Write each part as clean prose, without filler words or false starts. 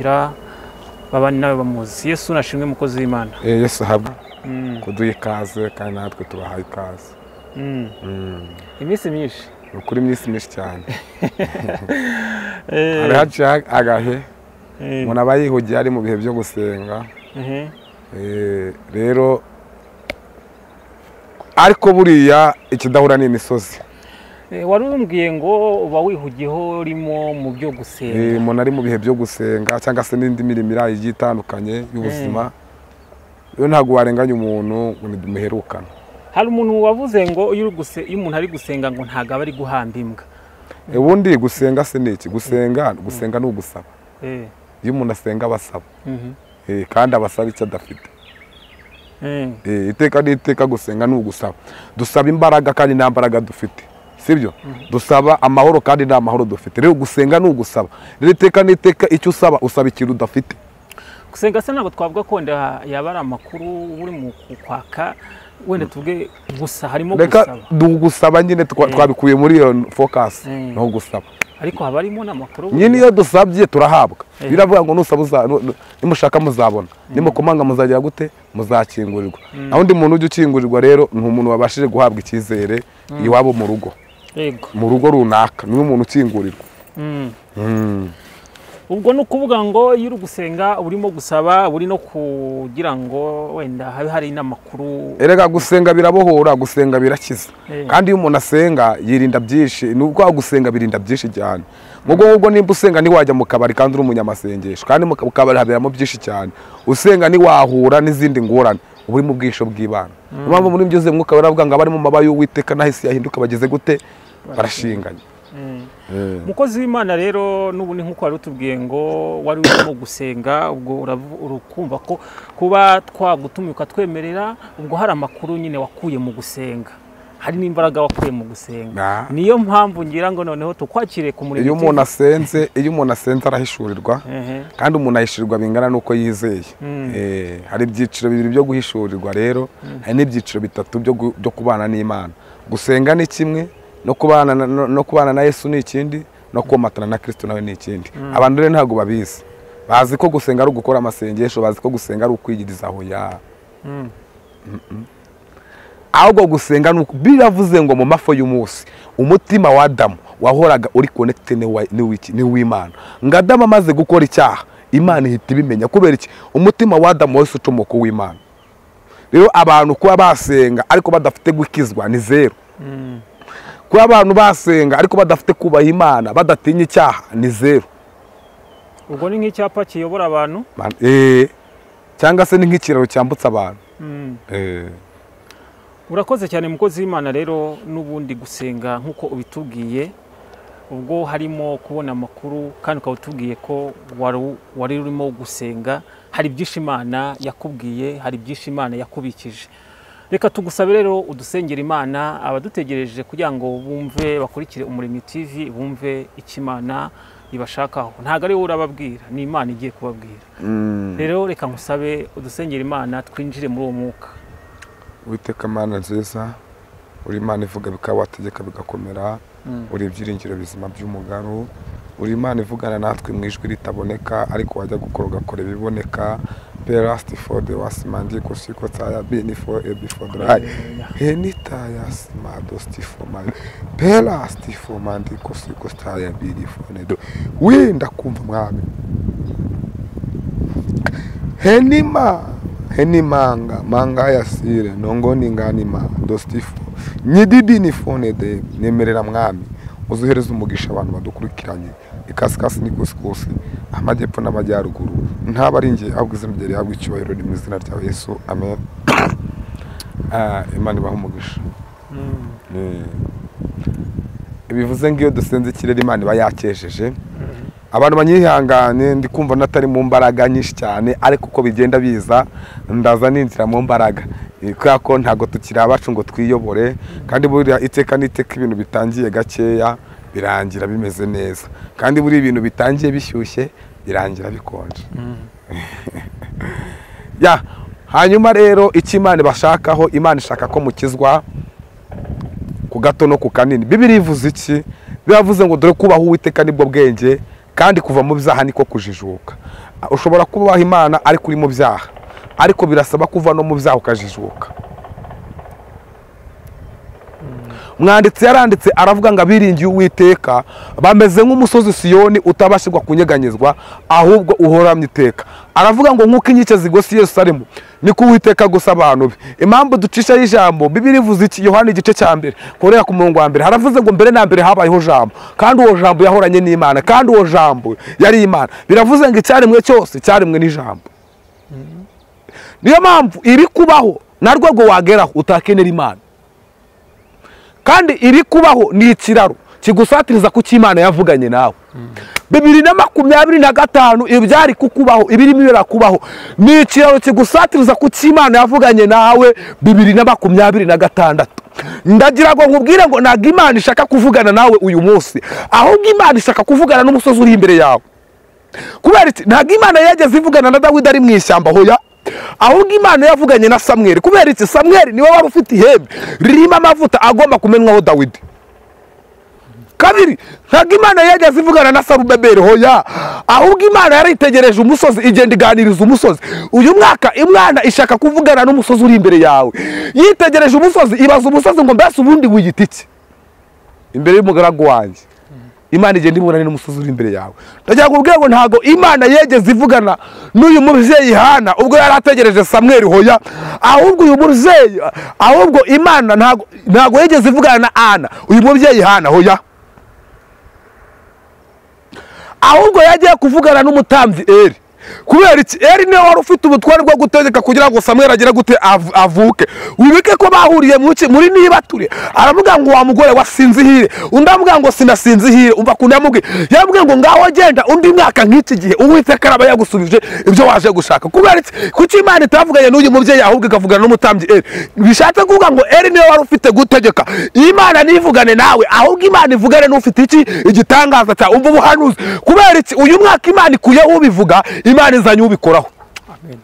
Abadukurikira babane nawe bamuzi. Yesu nashimwe mukozi w'Imana. Yesu habwa kuduha ikaze kandi natwe tubahaye ikaze. Iminsi myinshi. Ukuri iminsi myinshi cyane. Hari haciye agahe umuntu aba yihugiye ari mu bihe byo gusenga. Rero ariko buriya ikidahura ni imisozi. Wari umbwiye ngo uba wihugiyeho urimo mu byo gusenga. Umuntu ari mu bihe byo gusenga cyangwa se n'indi mirimo igiye itandukanye y'ubuzima. Rero ntabwo warenganya umuntu ngo ntimuherukane. Hari umuntu wavuze ngo iyo umuntu ari gusenga ngo ntago aba ari guhamba imbwa. Ubundi gusenga se ni iki? Gusenga ni ugusaba. Iyo umuntu asenga abasaba. Kandi abasaba icyo adafite. Iteka n'iteka gusenga ni ugusaba. Dusaba imbaraga kandi nta mbaraga dufite. Sibyo? Dusaba amahoro kandi nta mahoro dufite. Rero gusenga ni ugusaba. Rero iteka n'iteka icyo usaba usaba ikintu udafite. Gusenga se ntabwo twavuga ko wenda yaba ari amakuru uri mu kwaka, wenda tuvuge gusa harimo gusaba. Reka nyine twabikuye muri iyo focus no gusaba. Ariko haba harimo n'amakuru. Nyine iyo dusabye turahabwa. Biravuga ngo nusaba nimushaka muzabona. Nimukomanga muzagira gute? Muzakingurirwa. Naho undi muntu ujya ukingurirwa rero ni umuntu wabashije guhabwa icyizere iwabo mu rugo. Yego. Mu rugo runaka niwe umuntu ukingurirwa. Ubwo no kuvuga ngo iyo uri gusenga urimo gusaba uri no kugira ngo wenda habe hari n'amakuru. Erega gusenga birabohora, gusenga birakiza. Kandi iyo umuntu asenga yirinda byinshi, nubwo gusenga birinda byinshi cyane. Ubwo nimba usenga ntiwajya mu kabari kandi uri umunyamasengesho, kandi mu kabari haberamo byinshi cyane. Usenga ntiwahura n'izindi ngorane, uri mu bwisho bw'Imana. Impamvu muri byose mwuka baravuga ngo abari mu mababa y'Uwiteka nahise yahinduka bageze gute? Barashinganye. Mukozi w'Imana rero n'ubundi nkuko wari utubwiye ngo wari urimo gusenga, ubwo urukumva ko kuba twagutumye ukatwemerera, ubwo hari amakuru nyine wakuye mu gusenga, hari n'imbaraga wakuye mu gusenga. Niyo mpamvu ngira ngo noneho tukwakire ku murimo. Iyo umuntu asenze arahishurirwa, kandi umuntu ahishurirwa bingana nuko yizeye. Hari ibyiciro bibiri byo guhishurirwa rero, hari n'ibyiciro bitatu byo kubana n'Imana. Gusenga ni kimwe, no kubana na Yesu ni ikindi, no komatana na Kristo nawe ni ikindi. Abantu rero ntabwo babizi. Bazi ko gusenga ari ugukora amasengesho, bazi ko gusenga ari ukwigiriza aho ya. Ahubwo gusenga nuko biravuze ngo mu mafo y'umunsi umutima wa Adamu wahoraga uri connected n'Imana. Ngo Adamu amaze gukora icyaha, Imana ihita ibimenya. Kubera iki? Umutima wa Adamu wose ucomoka w'Imana. Rero abantu kuba basenga ariko badafite gukizwa ni zero. Kuba abantu basenga ariko badafite kubaha Imana, badatinya icyaha ni zero. Ubwo ni nk'icyapa kiyobora abantu? Cyangwa se ni nk'ikiraro cyambutsa abantu. Urakoze cyane mukozi w'Imana. Rero n'ubundi gusenga nkuko ubitubwiye, ubwo harimo kubona amakuru kandi ukaba utubwiye ko wari urimo gusenga, hari byinshi Imana yakubwiye, hari byinshi Imana yakubikije. Reka tugusabe rero udusengera Imana abadutegereje kugira ngo bumve bakurikire Umuremyi TV, bumve icyo Imana ibashakaho. Ntago ari wowe urababwira, ni Imana igiye kubabwira. Rero reka nkusabe udusengera Imana twinjire muri uwo mwuka. Uwiteka Mana nziza, uri Imana ivuga bikaba wategeka bigakomera, uri ibyiringiro bizima by'umugaru, uri Imana ivugana natwe mu ijwi ritaboneka ariko wajya gukora ugakora ibiboneka. Perasti for the wasimandi kosiko taya bini for a before dry. Henita yasima for my perasti for mandi kosiko taya bini for nedo. Winda kumva mwami. Henima henimanga manga yasire nongoni nganima dostifo. Nyididi ni fone de nemerera mwami. Uzuhereza umugisha abantu badukurikiranye. Ikasikasi nikosikosi amajyepfo n'amajyaruguru ntaba ari nge ahubwo izina rye rihabwe icyubahiro ni mu izina rya Yesu, amen. Imana ibahe umugisha. Bivuze ngo iyo dusenze ikirere Imana iba yakejeje. Abantu banyihangane, ndi kumva natari mu mbaraga nyinshi cyane, ariko uko bigenda biza ndaza ninjira mu mbaraga, kubera ko ntago tukiri abacu ngo twiyobore, kandi buriya iteka n'iteka ibintu bitangiye gakeya birangira bimeze neza, kandi buri ibintu bitangiye bishyushye birangira bikonje. Ya hanyuma rero icyo Imana bashakaho, Imana ishaka ko mukizwa ku gato no ku kanini. Bibiliya ivuze iki? Biravuze ngo dore kubaho Uwiteka nibwo bwenge, kandi kuva mu byaha niko kujijuka. Ushobora kubaha Imana ariko uri mu byaha, ariko birasaba kuva no mu byaha ukajijuka. Mwanditsi yaranditse aravuga ngo abiringiye Uwiteka bameze nk'umusozi Siyoni utabashirwa kunyeganyezwa, ahubwo uhoramye iteka. Aravuga ngo nk'uko inkike zigose Yerusalemu niko Uwiteka gusa abantu be. Impamvu ducisha y'ijambo, Bibiliya ivuze iki? Yohana igice cya mbere korera ku murongo wa mbere haravuze ngo mbere na mbere habayeho jambo, kandi uwo jambo yahoranye n'Imana, kandi uwo jambo yari Imana. Biravuze ngo icyaremwe cyose cyaremwe n'ijambo. Niyo mpamvu iri kubaho na rwego wageraho utakenera Imana. Kandi iri kubaho ni ikiraro kigusatiriza ku cy'Imana yavuganye nawe. 2025 ibyari kukubaho ibirimo birakubaho ni ikiraro kigusatiriza ku cy'Imana yavuganye nawe 2026. Ndagira ngo nkubwire ngo ntabwo Imana ishaka kuvugana nawe uyu munsi, ahubwo Imana ishaka kuvugana n'umusozi uri imbere yawe. Kubera iki? Ntabwo Imana yageze ivugana na Dawidi ari mu ishyamba, hoya, ahubwo Imana yavuganye na Samweli. Kubera iki? Samweli niwe wari ufite ihembe ririmo amavuta agomba kumenwaho Dawidi. Kabiri, ntabwo Imana yageze ivugana na Sarubabeli, hoya, ahubwo Imana yaritegereje umusozi igenda iganiriza umusozi. Uyu mwaka Imana ishaka kuvugana n'umusozi uri imbere yawe. Yitegereje umusozi ibaza umusozi ngo mbese ubundi wiyita iki imbere y'umugaragu wanjye? Imana igenda ibonana n'umusozi uri imbere yawe. Ndagira ngo ubwire ngo ntago Imana yegeze ivugana n'uyu mubyeyi Hana ubwo yari ategereje Samweli, hoya, ahubwo uyu mubyeyi, ahubwo Imana ntago yegeze ivugana na Ana uyu mubyeyi Hana, hoya, ahubwo yagiye kuvugana n'umutambyi Eli. Kubera iki? Eli niwe wari ufite ubutware bwo gutegeka kugira ngo Samweli agere gute avuke. Wibike ko bahuriye muri nibature. Aravuga ngo wa mugore wasinzihire, undi avuga ngo sinasinzihire. Umva kuntu yamubwiye, yamubwiye ngo ngaho genda undi mwaka nk'iki gihe Uwiteka araba yagusubije ibyo waje gushaka. Kubera iki? Kuki Imana itavuganye n'uyu mubyeyi ahubwo ikavugana n'umutambyi Eli? Bishatse kuvuga ngo Eli niwe wari ufite gutegeka. Imana nivugane nawe, ahubwo Imana ivugane n'ufite iki igitangaza cya umva ubuhanuzi. Kubera iki? Uyu mwaka Imana ikuyeho ubivuga, Imana izanye ubikoraho.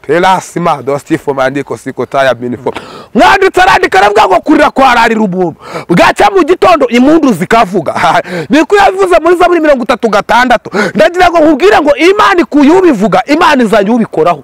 Pelasima dostifo mandiko sikotaya binifo. Mwanditsi arandika aravuga ngo kurira kwararira umuntu, bwacya mu gitondo impundu zikavuga. Niko yavuze muri Zaburi 36. Ndagira ngo nkubwire ngo Imana ikuye ubivuga, Imana izanye ubikoraho.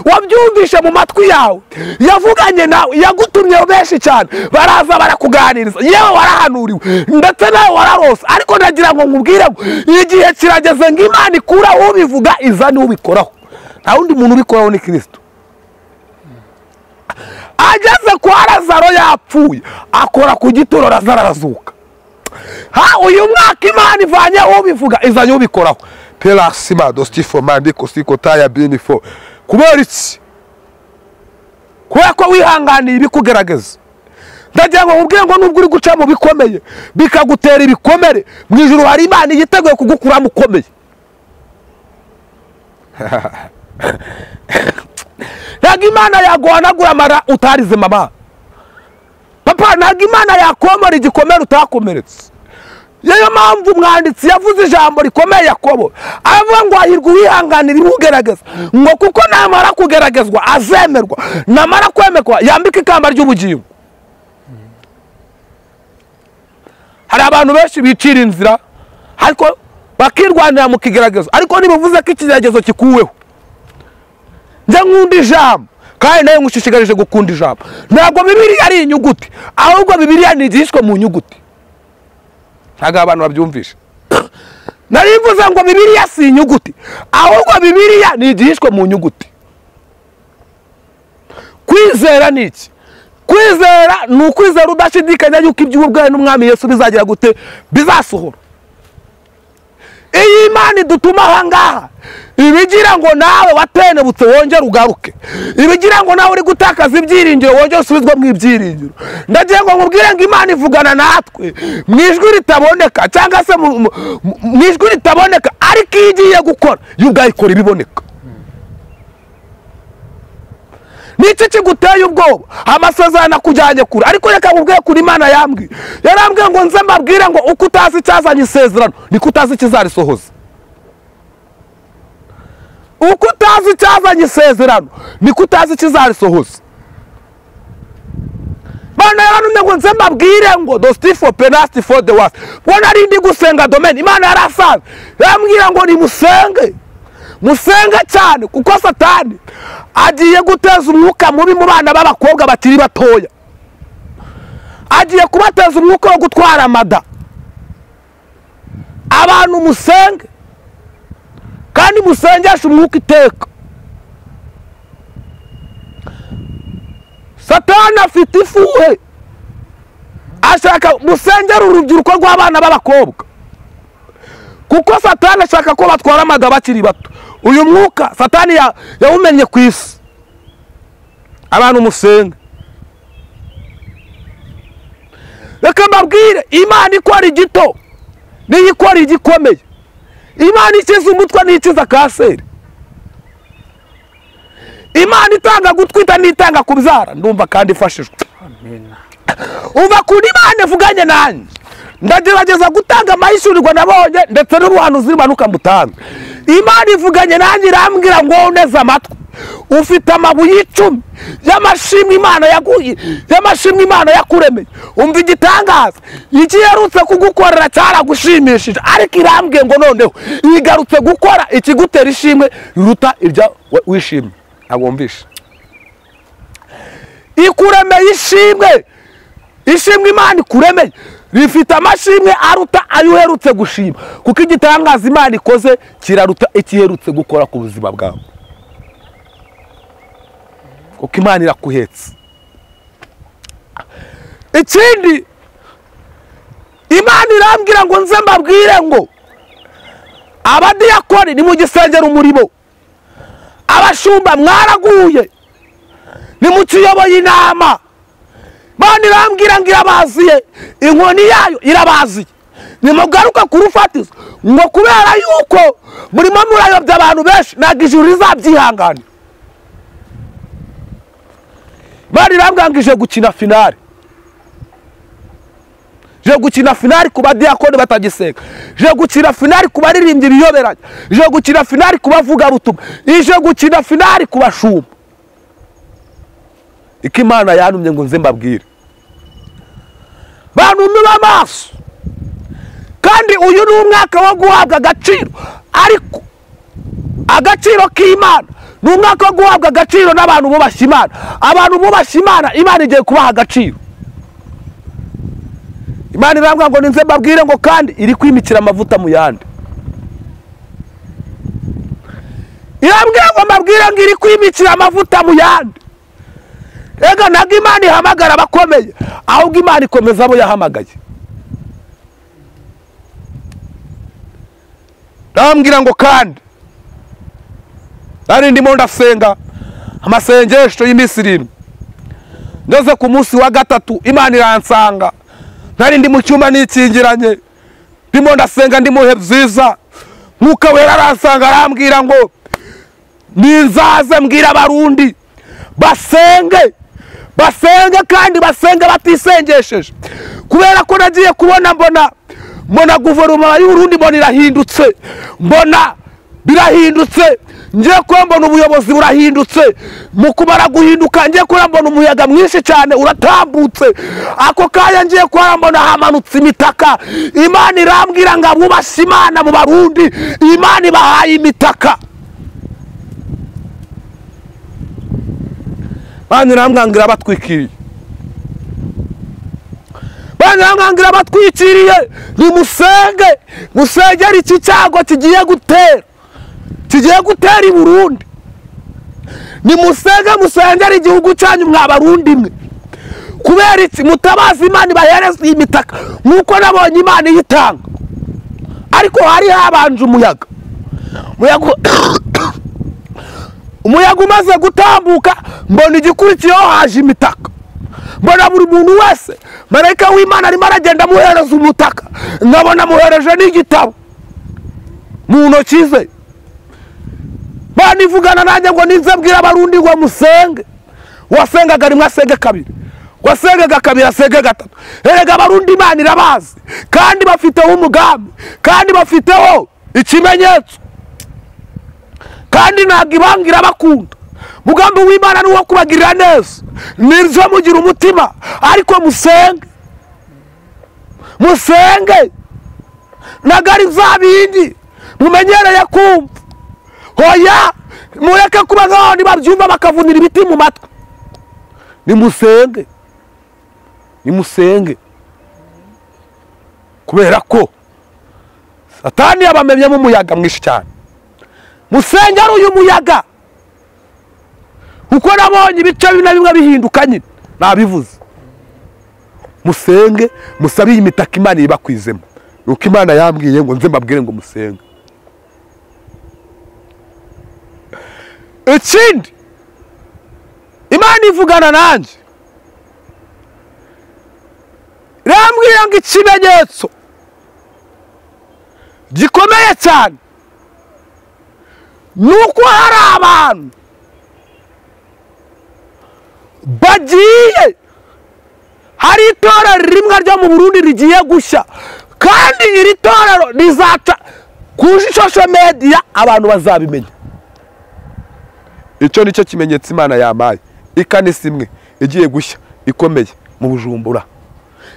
Wabyumvishe mu matwi yawe, yavuganye nawe, yagutumye benshi cyane baraza barakuganiriza, yewe warahanuriwe ndetse nawe wararose. Ariko ndagira ngo nkubwire ngo igihe kirageze ngo Imana ikura ubivuga izane ubikoraho. Nta wundi muntu ubikoraho ni Kristo. Ageze kwa Lazaro yapfuye, akora ku gituro Lazaro arazuka. Ha, uyu mwaka Imana ivanye ubivuga izanye ubikoraho. Pelasima dostifo mandiko sikotaya binifo. Kubera iki? Kubera ko wihanganiye ibikugerageza. Ndagira ngo nkubwire ngo nubwo uri guca mu bikomeye bikagutera ibikomere, mu ijuru hari Imana yiteguye kugukuramo ukomeye. Ntabwo Imana yaguhanagura amara utarize mama. Papa, ntabwo Imana yakomora igikomere utakomeretse. Niyo mpamvu umwanditsi yavuze ijambo rikomeye Yakobo, aravuga ngo hahirwa uwihanganira ibimugerageza, ngo kuko namara kugeragezwa azemerwa, namara kwemerwa yambika ikamba ry'ubugingo. Hari abantu benshi bicira inzira ariko bakirwanira mu kigeragezo, ariko nibuvuze ko ikigeragezo kikuweho. Njye nkunda ijambo kandi nawe ngushishikarije gukunda ijambo. Ntabwo Bibiliya ari inyuguti, ahubwo Bibiliya ni igihishwe mu nyuguti. Ntabwo abantu babyumvisha. Narivuze ngo Bibiliya si inyuguti, ahubwo Bibiliya ni igihishwe mu nyuguti. Kwizera ni iki? Kwizera ni ukwizera udashidikanya yuko iby'ubwawe n'Umwami Yesu bizagira gute, bizasohora. Iyi Imana idutuma aha ngaha ibigira ngo nawe watenebutse wongere ugaruke, ibigira ngo nawe uri gutakaza ibyiringiro wongere usubizwe mu ibyiringiro. Ndagira ngo nkubwire ngo Imana ivugana natwe mu ijwi ritaboneka, cyangwa se mu ijwi ritaboneka, ariko iyo igiye gukora yo ubwayo ikora ibiboneka. Niki kiguteye ubwoba? Amasezerano akujyanye kure, ariko reka nkubwire kuri Imana yambwiye. Yarambwiye ngo nze mbabwire ngo uko utazi icyazanye isezerano niko utazi ikizarisohoza. Uko utazi icyazanye isezerano niko utazi ikizarisohoza. Imana yarantumye ngo nze mbabwire ngo dostifo penasti for the worst. Ubwo nari ndi gusenga domain, Imana yarasanze yarambwira ngo nimusenge. Musenge cyane kuko Satani agiye guteza umwuka mubi mu bana b'abakobwa bakiri batoya. Agiye kubateza umwuka wo gutwara amada. Abantu musenge kandi musengeshe umwuka iteka. Satani afite ifuhe, ashaka musengera urubyiruko rw'abana b'abakobwa, kuko Satani ashaka ko batwara amada bakiri bato. Uyu mwuka Satani yawumenye ku isi. Abantu musenge. Reka mbabwire, Imana ikora igito niyo ikora igikomeye. Imana ikiza umutwe n'ikiza kanseri. Imana itanga gutwita n'itanga kubyara. Ndumva kandi ifashijwe. Amen. Umva kuri Imana ivuganye nanjye. Ndagerageza gutanga amahishurirwa nabonye ndetse n'ubuhanuzi bumanuka mutanga. Imana ivuganye nanjye irambwira ngo uneze amatwi. Ufite amabuye 10 y'amashimwe Imana yaguye, y'amashimwe Imana yakuremeye. Umva igitangaza, ikiherutse kugukorera cyaragushimishije, ariko irambwiye ngo noneho igarutse gukora ikigutera ishimwe riruta irya wishimye. Ntabwo ikuremeye ishimwe, ishimwe Imana ikuremeye rifite amashimwe aruta ayo uherutse gushima, kuko igitangaza Imana ikoze kiraruta ikiherutse gukora ku buzima bwawe, kuko Imana irakuhetse. Ikindi Imana irambwira ngo nze mbabwire ngo abadiyakoni ni mu gisengera umurimo, abashumba mwaraguye, ni mu kiyoboye inama. Imana irambwira ngo irabaziye, inkoni yayo irabaziye. Nimugaruka ku rufatizo ngo kubera yuko murimo murayobya abantu benshi, ntabwo ijuru rizabyihanganira. Imana irambwira ngo ije gukina finale. Je gukina finale ku badiyakoni batagisenga, je gukina finale ku baririmbyi biyoberanya, je gukina finale ku bavuga butumwa, ije gukina finale ku bashumba. Iko Imana yantumye ngo nze mbabwire, bantu b'amaso. Kandi uyu ni umwaka wo guhabwa agaciro, ariko agaciro k'Imana ni umwaka wo guhabwa agaciro n'abantu bubashye Imana. Abantu bubashye Imana, Imana igiye kubaha agaciro. Imana irambwira ngo ninze mbabwire ngo kandi iri kwimikira amavuta mu yandi. Irambwira ngo mbabwire ngo iri kwimikira amavuta mu yandi. Ega ntabwo Imana ihamagara abakomeye, ahubwo Imana ikomeza abo yahamagaye. Ndambwira ngo kandi nari ndimo ndasenga amasengesho y'iminsi 7, ngeze ku munsi wa 3 Imana iransanga. Nari ndi mu cyumba nikingiranye, ndimo ndasenga, ndi mu bihe byiza. Mwuka Wera aransanga arambwira ngo ninzaze mbwira Abarundi basenge, basenge kandi basenge batisengesheje. Kubera ko nagiye kubona mbona guverinoma y'u Burundi mbona irahindutse, mbona birahindutse. Ngiye kuba mbona ubuyobozi burahindutse. Mu kumara guhinduka ngiye kuba mbona umuyaga mwinshi cyane uratambutse. Ako kanya ngiye kuba mbona hamanutse imitaka. Imana irambwira ngo abubashye Imana mu Barundi, Imana ibahaye imitaka. Imana irambwira ngo irabatwikiriye. Imana irambwira ngo irabatwikiriye. Nimusenge, musengere iki cyago kigiye gutera, kigiye gutera i Burundi. Nimusenge, musengere igihugu cyanyu mwa Barundi mwe. Kubera iki mutabazi Imana ibahereza imitaka nkuko nabonye Imana iyitanga. Ariko hari habanje umuyaga. Umuyaga umaze gutambuka mbona igikurikiyeho haje imitaka. Mbona buri muntu wese marayika w'Imana arimo aragenda amuhereza umutaka, nkabona amuhereje n'igitabo mu ntoki ze. Imana ivugana nanjye ngo ninze mbwira Abarundi ngo musenge. Wasengaga rimwe asenge kabiri, wasengaga kabiri asenge gatatu. Erega Abarundi Imana irabazi, kandi bafiteho umugambi, kandi bafiteho ikimenyetso, kandi ntabwo ibangira bakunda. Mugambi w'Imana ni uwo kubagirira neza. Niryo mugira umutima, ariko musenge, musenge nagari za bindi mumenyereye kumva. Hoya mureke kuba nkaho ntibabyumva bakavunira ibiti mu matwi. Nimusenge, nimusenge, kubera ko Satani yabamemyemo umuyaga mwinshi cyane. Musenge ari uyu muyaga, kuko nabonye ibice bimwe na bimwe bihinduka nyine nabivuze. Musenge, musabe iyi mitaka Imana ibakwizemo. Nuko Imana yambwiye ngo nze mbabwire ngo musenge. Ikindi Imana ivugana nanjye irambwira ngo ikimenyetso gikomeye cyane nuko hari abantu bagiye, hari itorero rimwe ryo mu Burundi rigiye gushya, kandi iri torero rizaca ku social media, abantu bazabimenya. Icyo nicyo kimenyetso Imana yamaye. Ikanisa imwe igiye gushya ikomeye mu Bujumbura,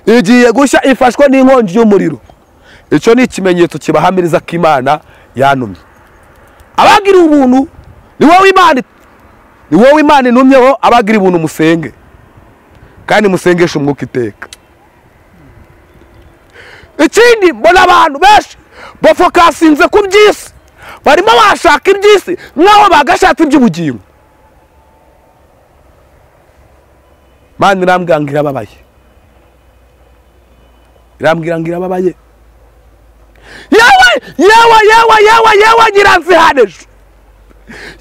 igiye gushya ifashwe n'inkongi y'umuriro. Icyo ni ikimenyetso kibahamiriza ko Imana yantumye. Abagira ubuntu ni wowe Imana, ni wowe Imana intumyeho. Abagira ubuntu musenge, kandi musengeshe umwuka iteka. Ikindi mbona abantu benshi bafokasinze ku by'isi, barimo bashaka iby'isi nkaho bagashatse iby'ubugingo. Imana irambwira ngo irababaye, irambwira ngo irababaye. Yewe yewe yewe yewe yewe nyiranzihanejo,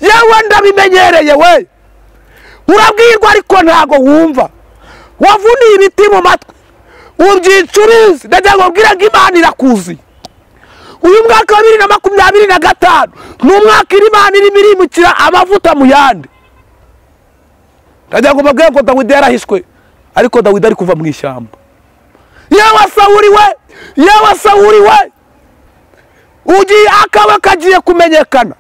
yewe ndabimenyereye we. Urabwirwa ariko ntago wumva, wavuniye ibiti mu matwi ubyicurize. Ndagira ngo mbwire ngo Imana irakuzi. Uyu mwaka wa 2025 ni umwaka Imana irimo irimukira amavuta mu yandi. Ndagira ngo mbabwire ngo Dawidi yarahishwe, ariko Dawidi ari kuva mu ishyamba. Yewe Sawuli we, yewe Sawuli we, ugiye akaba kagiye kumenyekana,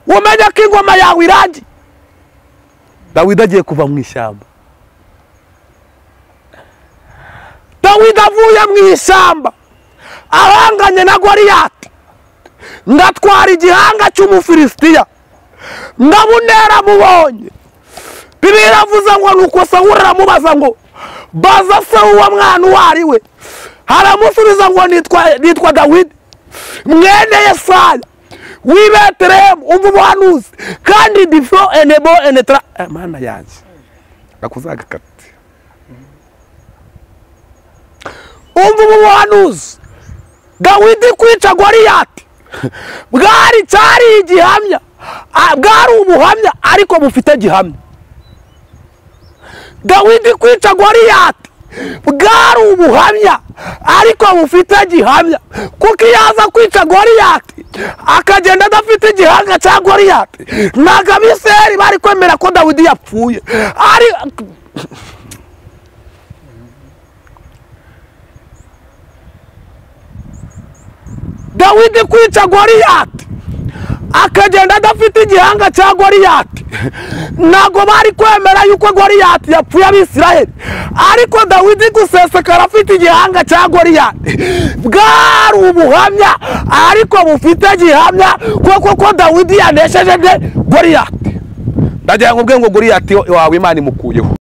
umenye ko ingoma yawe irangiye. Dawidi agiye kuva mu ishyamba. Dawidi avuye mu ishyamba ahanganye na Goliyati, ngatwara igihanga cy'Umufilisitiya, ndabunera mubonye. Bibiliya iravuze ngo nuko Sawuli aramubaza ngo baza se uwo mwana uwo ari we? Aramusubiza ngo nitwa Dawidi mwene Yesaya w'i Betelehemu. Umva ubuhanuzi kandi before enebo enetra. Mana yanjye nakuzagakate. Umva ubuhanuzi, Dawidi kwica Goliyati bwari cyari igihamya, bwari ubuhamya ariko bufite gihamya. Dawidi kwica Goliyati bwari ubuhamya ariko bufite gihamya, kuko iyo aza kwica Goliyati akagenda adafite igihanga cya Goliyati, ntabwo Abisirayeli bari kwemera ko Dawidi yapfuye. Ari Dawidi kwica Goliyati akagenda adafite igihanga cya Goliyati, ntabwo bari kwemera yuko Goliyati yapfuye Abisirayeli, ariko Dawidi gusesekara afite igihanga cya Goliyati bwari ubuhamya ariko bufite gihamya, kuko ko Dawidi yanesheje Goliyati. Ndagira ngo mbwe ngo Goliyati wawe Imana imukuyeho.